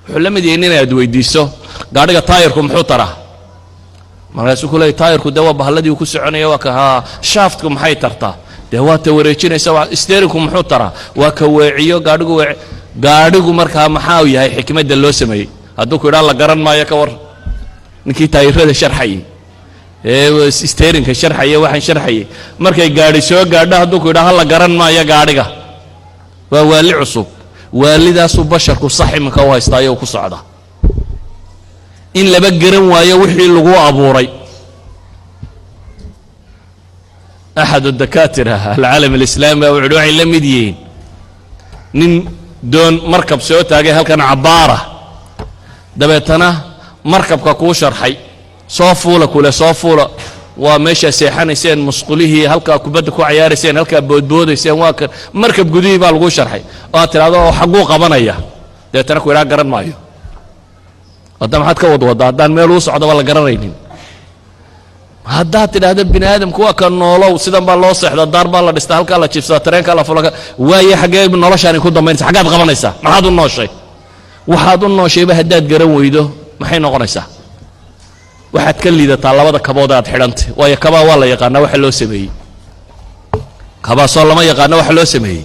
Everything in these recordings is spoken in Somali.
Wuxuu la mid yahay nin aad weydiiso, "Gaadhiga taayirku muxuu taraa?" Markaasuu ku leeyay, "Taayirku dee waa bahalladii uu ku soconaya." "Waa ka haa, shaftku maxay tartaa?" "Dee waa ta wareejinaysa." "Steeringku muxuu taraa?" "Waa ka weeciyo gaadhigu." Weec gaadhigu markaa maxaa yahay xikmadda loo sameeyey? Hadduu ku idhaa "La garan maayo," ka war ninkii taayirada sharxayay ee steeringka sharxaya, waxaan sharxayay, markay gaadhi soo gaadho hadduu ku idhaa "Ha la garan maayo gaadhiga," waa waali cusub. Waalidaasuu basharku sax iminka u haystaayo ku socda in laba garan waayo wixii lagu abuuray. أحد دكاترة العالم الإسلامي baa wuxu uhi, waxay la mid yihiin nin doon markab soo taagay halkan cabbaara, dabeetana markabka kuu sharxay, "Soo fuula," kule, "soo fuula, waa meeshaa seexanayseen, musqulihii, halkaa kubadda ku cayaarayseen, halkaa boodboodayseen, waa kan." Markab gudihii baa laguu sharxay oo aad tidhahdo, "Oo xagguu qabanaya?" Dabeetana ku idhaa, "Garan maayo." Hadda maxaad ka wadwaddaa haddaan meel uu socdaba la garanaynin? Haddaad tidhaahdo, "Bini aadamku waa ka noolow, sidan baa loo seexdaa, daar baa la dhistaa, halkaa la jibsadaa, tareenkaa la fula," waaye xaggee noloshaani ku dambaynaysa? Xaggaad qabanaysaa? Maxaad u nooshay? Waxaad u nooshayba haddaad garan weydo, maxay noqonaysaa? Waxaad ka liidataa labada kabood aad xidhantay. Waayo, kabaa waa la yaqaanaa waxa loo sameeyey. Kabaasoo lama yaqaano waxa loo sameeyey?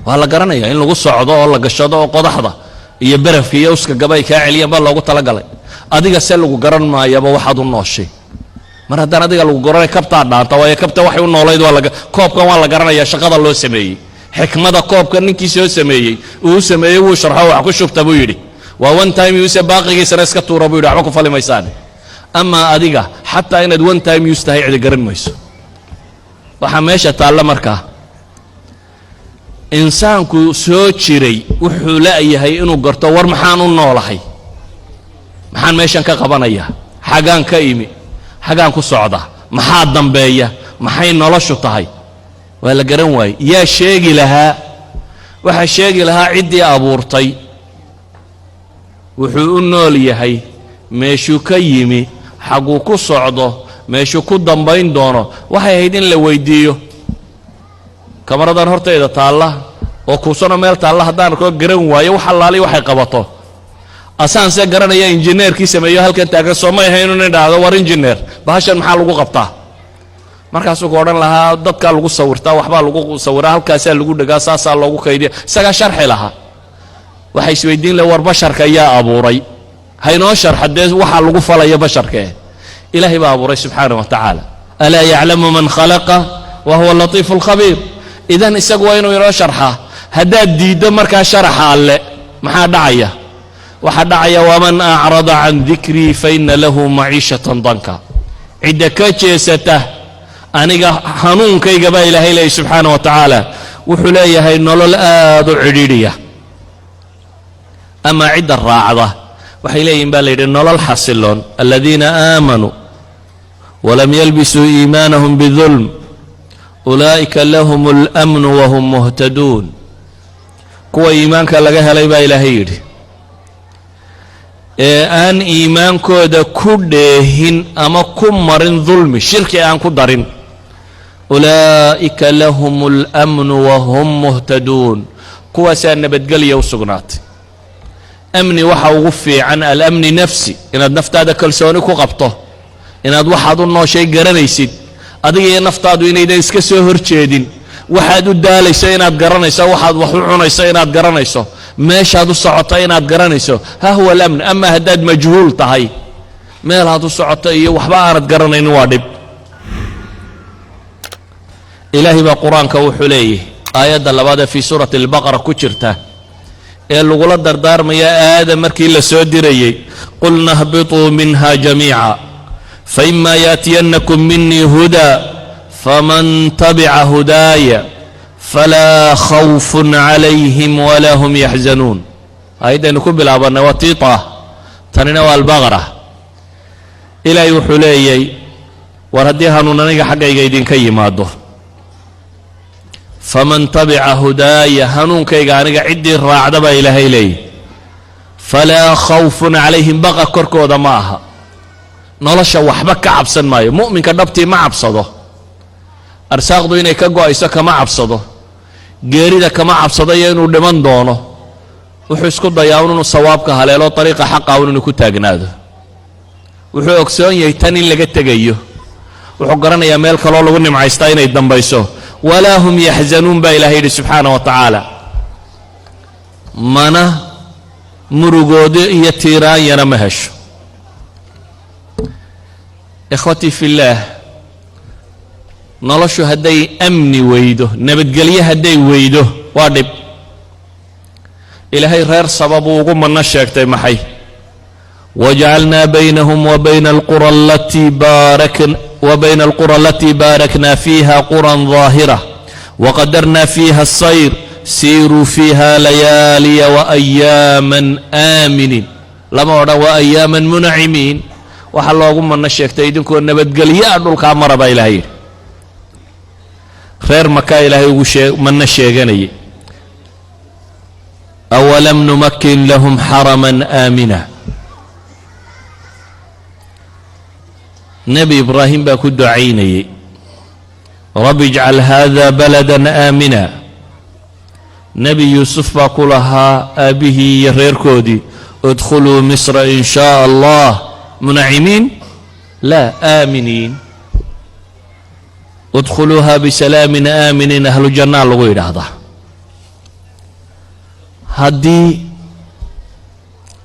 Waa la garanaya in lagu socdo oo la gashado oo qodaxda iyo berafka iyo uska gaba ay kaa celiyaan baa loogu talagalay. Adiga se lagu garan maayaba waxaad u nooshay. Mar haddaan adiga lagu garanay, kabtaa dhaanta. Waayo, kabta waxay u noolayd waa laga, koobkan waa la garanaya shaqada loo sameeyey, xikmada koobka ninkii soo sameeyey uu u sameeyey. Wuu sharxo, "Wax ku shubta," buu yidhi, "waa one time use, baaqigiisana iska tuura," buu yidhi, "waxba ku fali maysaane." Amaa adiga, xataa inaad one time use tahay cidi garan mayso. Waxaa meesha taalla markaa, insaanku soo jiray wuxuu la'yahay inuu garto, "War maxaan u noolahay? Maxaan meeshan ka qabanayaa? Xagaan ka imi? Xagaan ku socda? Maxaa dambeeya? Maxay noloshu tahay?" Waa la garan waayey. Yaa sheegi lahaa? Waxaa sheegi lahaa ciddii abuurtay. Wuxuu u nool yahay, meeshuu ka yimi, xaguu ku socdo, meeshuu ku dambayn doono, waxay ahayd in la weydiiyo. Kamaradan hortayda taalla oo kuusanoo meel taalla haddaan arkoo garan waayo wax allaali waxay qabato, asaan se garanaya injineerkii sameeyo halkan taagan, soo may ahayn inuu idhaahdo, "War injineer, bahashan maxaa lagu qabtaa?" Markaasuu ku odhan lahaa, "Dadkaa lagu sawirtaa, waxbaa lagu sawiraa, halkaasaa lagu dhegaa, saasaa loogu kaydiya." Isagaa sharxi lahaa. Waxay isweydiin laha, "War basharka yaa abuuray? Haynoo sharxa dee waxaa lagu falaya basharkae." Ilaahay baa abuuray subxaana wa tacaala. ألا يعلم من خلق وهو اللطيف الخبير. إذن isagu waa inuu inoo sharxaa. Haddaad diiddo markaa sharaxa alle, maxaa dhacaya? Waxaa dhacaya, ومن أعرض عن ذكري فإن له معيشة ضنكا. Cidda ka jeesata aniga hanuunkayga, baa Ilaahay leeyay subxaana wa tacaala, wuxuu leeyahay nolol aad u cidhiidhiya. Amaa cidda raacda, waxay leeyihin, baa la yidhi, nolol xasiloon. الذين آمنوا ولم يلبسوا إيمانهم بظلم أولئك لهم الأمن وهم مهتدون. Kuwa iimaanka laga helay, baa Ilaahay yidhi, ee aan iimaankooda ku dheehin ama ku marin dulmi, shirki aan ku darin, أولئك لهم الأمن وهم مهتدون. Kuwaasaa nabadgelya u sugnaatay. Amni waxa ugu fiican الأمن نفسي, inaad naftaada kalsooni ku qabto, inaad waxaad u nooshay garanaysid, adiga iyo naftaadu inaydan iska soo hor jeedin, waxaad u daalayso inaad garanayso, waxaad wax u cunayso inaad garanayso, meeshaad u socoto inaad garanayso. ها هو الأمن. Ama haddaad majhuul tahay, meelaad u socoto iyo waxba aanad garanaynin, waa dhib. Ilaahay baa Qur-aanka wuxuu leeyahy, aayadda labaad ee fii suurati Albaqara ku jirta ee lagula dardaarmaya Aadam markii la soo dirayey, قلنا اهبطوا منها جميعا فإما يأتينكم مني هدى فمن تبع هداي فلا خوف عليهم ولا هم يحزنون. Aayaddaynu ku bilaabannay waa tiita, tanina waa Albaqara. Ilaahay wuxuu leeyay, "War haddii hanuun aniga xaggayga idinka yimaado, فمن تبع هداي, hanuunkayga aniga ciddii raacda," baa Ilaahay leeyay, "فلا خوف عليهم," baqa korkooda ma aha. Nolosha waxba ka cabsan maayo. Mu'minka dhabtii ma cabsado. Arsaaqdu inay ka go'ayso kama cabsado, geerida kama cabsado iyo inuu dhiman doono. Wuxuu isku dayaa un inuu sawaabka haleelo, dariiqa xaqa un inuu ku taagnaado. Wuxuu ogsoon yahay tan in laga tegayo. Wuxuu garanayaa meel kaloo lagu nimcaystaa inay dambayso. ولا هم يحزنون baa Ilahay yidhi subxaana wa tacaala. Mana murugoodo iyo tiiraanyana ma hesho. إخوتي في الله, noloshu hadday amni weydo, nabadgelyo hadday weydo, waa dhib. Ilaahay reer sababuu ugu manno sheegtay. Maxay? وجعلنا بينهم وبين القرى التي باركنا فيها قرى ظاهرة وقدرنا فيها السير سيروا فيها ليالي وأياما آمنين. Lama odhan وأياما منعمين. Waxaa loogu manno sheegtay idinkoo nabadgelyo ah dhulkaa mara baa Ilahay yidhi. Reer Makaa Ilaahay ugu manno sheeganayay: أولم نمكن لهم حرما آمنا. Nebi Ibraahim baa ku ducaynayey: رب اجعل هذا بلدا آمنا. Nebi Yuusuf baa ku lahaa aabbihii iyo reerkoodii: ادخلوا مصر إن شاء الله منعمين لا آمنين، ادخلوها بسلام آمنين. Ahlu jannaa lagu yidhaahdaa. Haddii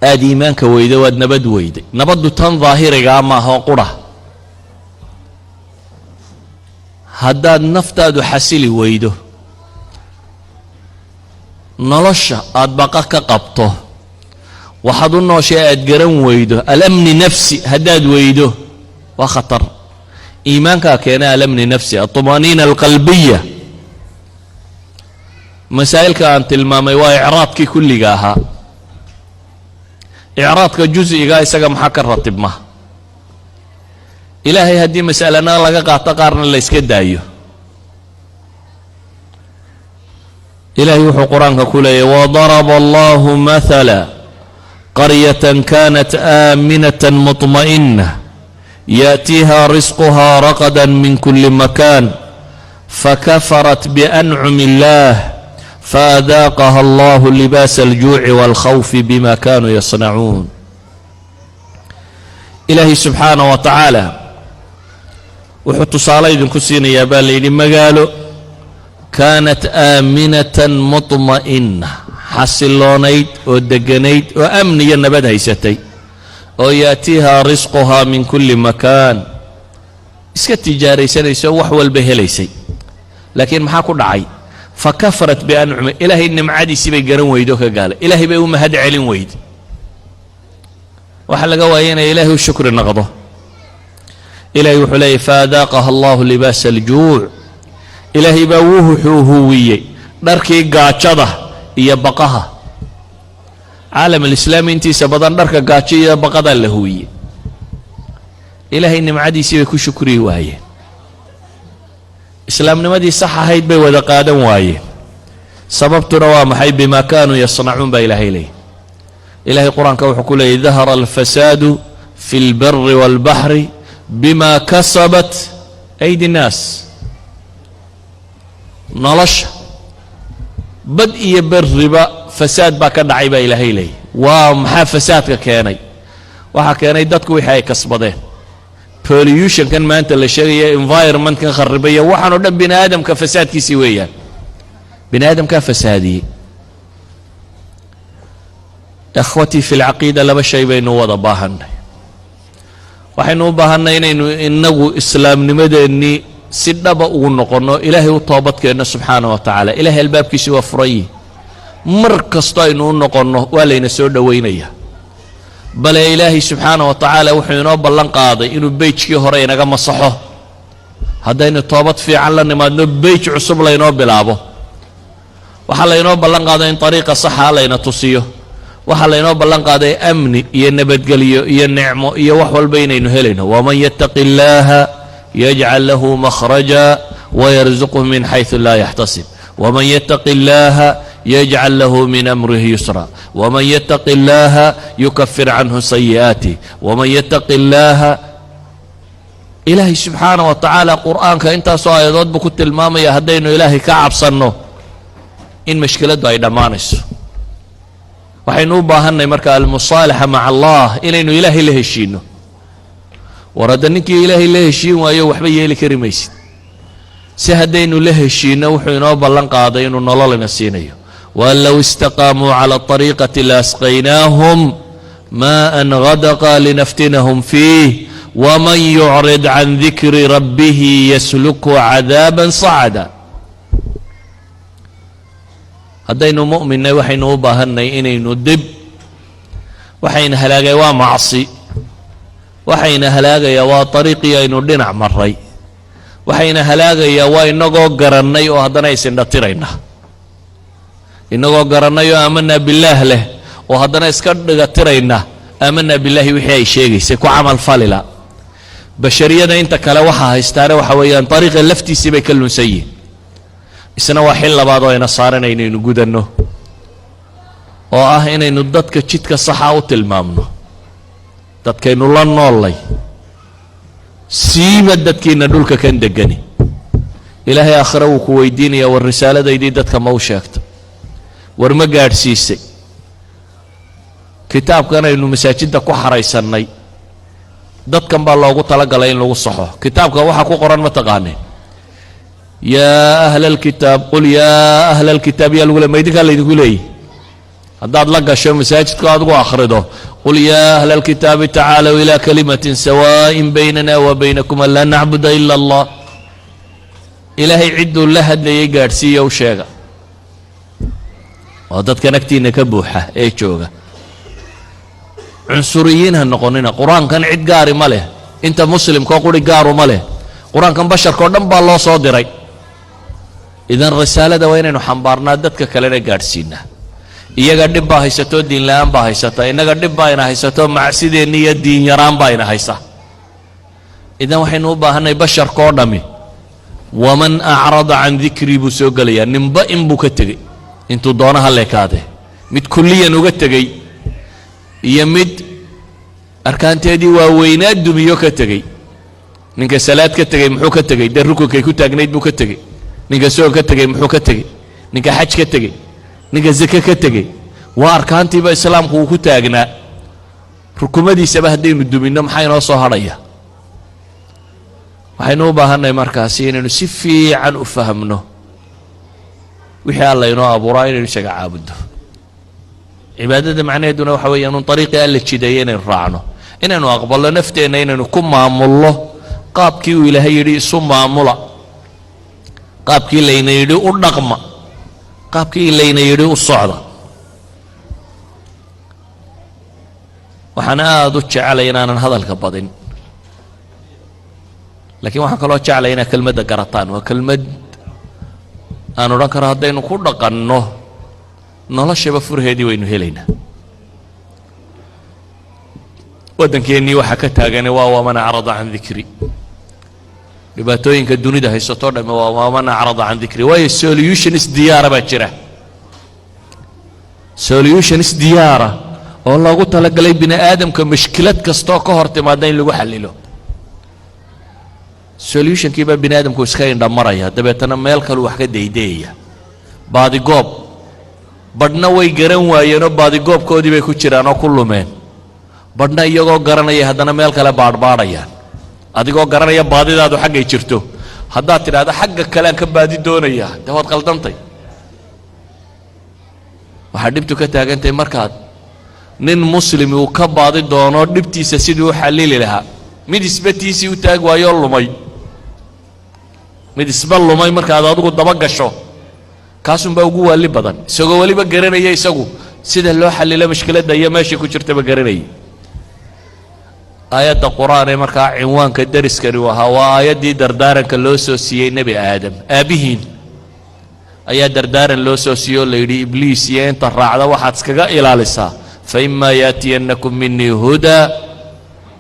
aad iimaanka weydo, waad nabad weyday. Nabaddu tan daahirigaa maaha qura. Haddaad naftaadu xasili weydo, nolosha aad baqa ka qabto, waxaad u nooshay aad garan weydo, الأمن نفسي haddaad weydo, waa khatar. Iimaankaa keena الأمن نفسي, الطمأنينة القلبية. Masaa'ilka aan tilmaamay waa icraadkii kulliga ahaa. Icraadka jus'iga isaga maxaa ka ratibma? Ilaahay haddii masalana laga qaato, qaarna la yska daayo. Ilaahay wuxuu Qur-aanka ku leeyahy: وضرب الله مثلا قرية كانت آمنة مطمئنة يأتيها رزقها رغدا من كل مكان فكفرت بأنعم الله فأذاقها الله لباس الجوع والخوف بما كانوا يصنعون. Ilaahay subxaanaه wa tacaala wuxuu tusaale idinku siinayaa, baa la yidhi, magaalo كانت آمنة مطمئنة, xasiloonayd oo degganayd oo amni iyo nabad haysatay, oo يأتيها رزقها من كل مكان, iska tijaaraysanayso, wax walba helaysay. Laakiin maxaa ku dhacay? فكفرت بأنعم. Ilaahay nimcadiisii bay garan weydo, ka gaalay. Ilaahay bay u mahad celin weyde. Waxaa laga waaya inay Ilaahay u shukri noqdo. Ilahay wuxuu leeyay: فأذاقها الله لباس الجوع. Ilaahay baa wuxuu huwiyey dharkii gaajada iyo baqaha. Caalam alislaami intiisa badan dharka gaajo iyo baqadaa la huwiyey. Ilaahay nimcadiisii bay ku shukriyi waayeen. Islaamnimadii sax ahayd bay wada qaadan waayeen. Sababtuna waa maxay? بما كانوا يصنعون baa Ilaahay leeyay. Ilahay Qur-aanka wuxuu ku leeyay: ظهر الفساد في البر والبحر بما كسبت أيدي الناس. Nolosha bad iyo berriba fasaad baa ka dhacay, baa Ilaahay leeyay. Waa maxaa fasaadka keenay? Waxaa keenay dadku wixii ay kasbadeen. Pollutionkan maanta la sheegaya, environmentkan kharibaya, waxaan o dhan bini aadamka fasaadkiisii weeyaan. Bini aadamkaa fasaadiyey. إخوتي في العقيدة, laba shay baynu wada baahanay. Waxaynu u baahanay inaynu inagu islaamnimadeennii si dhaba ugu noqonno, Ilaahay u toobadkeenno subxaana wa tacaala. Ilahay albaabkiisi waa furan yihi. Mar kasto aynu u noqonno, waa layna soo dhowaynaya. Bale Ilaahay subxaana wa tacaala wuxuu inoo ballan qaaday inuu page-kii hore inaga masaxo haddaynu toobad fiican la nimaadno, page cusub laynoo bilaabo. Waxaa laynoo ballan qaaday in ariiqa saxa layna tusiyo. Waxaa laynoo ballan qaaday amni iyo nabadgelyo iyo nicmo iyo wax walba inaynu helayno. ومن يتق الله يجعل له مخرجا ويرزقه من حيث لا يحتسب ومن يتق الله يجعل له من أمره يسرا ومن يتق الله يكفر عنه سيئاته ومن يتق الله. Ilaahay subxaana wa tacaala Qur'aanka intaasoo aayadood buu ku tilmaamaya haddaynu Ilaahay ka cabsanno in mashkiladdu ay dhammaanayso. Waxaynu u baahanay marka المصالحة مع الله, inaynu Ilaahay la heshiino. War hadda ninkii Ilaahay la heshiin waayo, waxba yeeli kari maysid. Si haddaynu la heshiinno, wuxuu inoo ballan qaaday inuu nololina siinayo. وأن لو استقاموا على الطريقة لأسقيناهم ماء غدقا لنفتنهم فيه ومن يعرض عن ذكر ربه يسلكه عذابا صعدا. Haddaynu mu'minnay, waxaynu u baahanay inaynu dib. Waxayna halaagay waa macsi, waxayna halaagayaa waa ariiqii aynu dhinac maray, waxayna halaagayaa waa inagoo garannay oo haddana isindhatirayna, inagoo garannay oo آمنا بالله leh oo haddana iska dhigatirayna آمنا بالله wixii ay sheegaysay ku camal falila. Bashariyada inta kale waxaa haystaane waxa weeyaan ariiqa laftiisii bay ka lunsan yihiin. Isna waa xil labaad oo ayna saaran inaynu gudanno, oo ah inaynu dadka jidka saxa u tilmaamno, dadkaynu la noollay, siiba dadkiina dhulka kan degani. Ilaahay aakhire wuu ku weydiinayaa: war risaaladaydii dadka ma u sheegta? War ma gaadhsiisay? Kitaabkan aynu masaajidda ku xaraysannay dadkan baa loogu talagalay in lagu saxo. Kitaabka waxaa ku qoran ma taqaaneen? يا أهل الكتاب، قل يا أهل الكتاب. Yaa lagu le? Ma idinkaa laydinku leeyihi? Haddaad la gasho masaajidka aad ugu akhrido: قل يا أهل الكتاب تعالوا إلى كلمة سواء بيننا وبينكم ألا نعبد إلا الله. Ilaahay cidduu la hadlayay gaadhsiiya, u sheega. Oo dadkan agtiina ka buuxa ee jooga, cunsuriyiin ha noqonina. Qur-aankan cid gaari ma leh, inta muslimkoo quri gaaru ma leh. Qur-aankan basharka o dhan baa loo soo diray. Idan risaalada waa inaynu xambaarnaa, dadka kalena gaadhsiinaa. Iyaga dhib baa haysatoo diin la-aan baa haysata, innaga dhib baa ina haysato, macsideenni iyo diin yaraan baa ina haysa. Idan waxaynu u baahanay basharka oo dhammi. ومن أعرض عن ذكري buu soo gelayaa. Ninba in buu ka tegey, intuu doono ha leekaadee, mid kulliyan uga tegey iyo mid arkaanteedii waaweynaa dumiyo ka tegey. Ninka salaad ka tegey muxuu ka tegey? Dee rukunkay ku taagnayd buu ka tegey. Ninka soon ka tegey muxuu ka tegey? Ninka xaj ka tegey, ninka zake ka tegey, waa arkaantiiba islaamku uu ku taagnaa. Rukumadiisaba haddaynu duminno, maxaa inoo soo hadhaya? Waxaynu u baahannahay markaasi inaynu si fiican u fahmno wixii Alla inoo abuuraa, inaynu isaga caabuddo. Cibaadada macnaheeduna waxa weeyaan un ariiqii Alla jideeye inaynu raacno, inaynu aqballo nafteenna, inaynu ku maamullo qaabkii uu Ilaahay yidhi isu maamula, qaabkii layna yidhi u dhaqma, qaabkii layna yidhi u socda. Waxaan aada u jecelay inaanan hadalka badin, laakiin waxaan kaloo jeclay inaad kelmadda garataan. Waa kelmad aan odhan karo haddaynu ku dhaqanno, noloshaba furheedii waynu helaynaa. Waddankeennii waxaa ka taagani waa ومن أعرض عن ذكري. Dhibaatooyinka dunida haysatoo dhamme waa ومن أعرض عن ذكري. Waayo, solutions diyaara baa jira, solutions diyaara oo loogu talagalay bini aadamka mushkilad kastoo ka hor timaada in lagu xallilo. Solutionkii baa bini aadamku iska indhamaraya, dabeetana meel kalu wax ka daydayaya, baadigoob. Badhna way garan waayeenoo baadigoobkoodii bay ku jiraan oo ku lumeen. Badhna iyagoo garanaya haddana meel kale baadhbaadhayaan. Adigoo garanaya baadidaadu xaggay jirto, haddaad tidhaahdo xagga kale aan ka baadi doonayaa, dee waad qaldantay. Waxaa dhibtu ka taagantahay markaad nin muslimi uu ka baadi doono dhibtiisa sidii u xallili lahaa, mid isba tiisii u taag waayoo lumay, mid isba lumay markaad adigu daba gasho, kaasunbaa ugu waali badan, isagoo weliba garanaya isagu sida loo xallilo mushkiladda iyo meeshay ku jirtaba garanayay. Aayadda Qur-aan ee markaa cinwaanka deriskani u ahaa waa aayaddii dardaaranka loo soo siiyey Nebi Aadam. Aabbihiin ayaa dardaaran loo soo siiyey oo la yidhi: Ibliis iyo inta raacda waxaad iskaga ilaalisaa. فإما يأتينكم مني هدى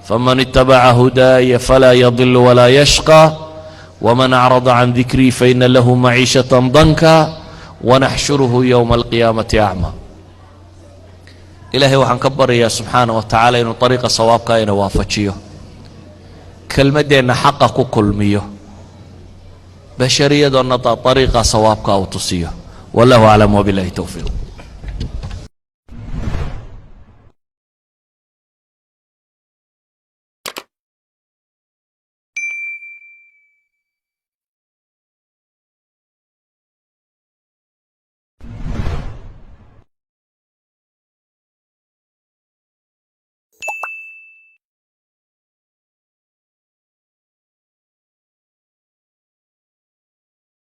فمن اتبع هداي فلا يضل ولا يشقى ومن أعرض عن ذكري فإن له معيشة ضنكا ونحشره يوم القيامة أعمى. Ilaahay waxaan ka baryayaa subxaana wa tacaala inuu ariiqa sawaabka ina waafajiyo, kelmaddeenna xaqa ku kulmiyo, bashariyadoonna ariiqa sawaabka uu tusiyo. والله أعلم وبالله التوفيق.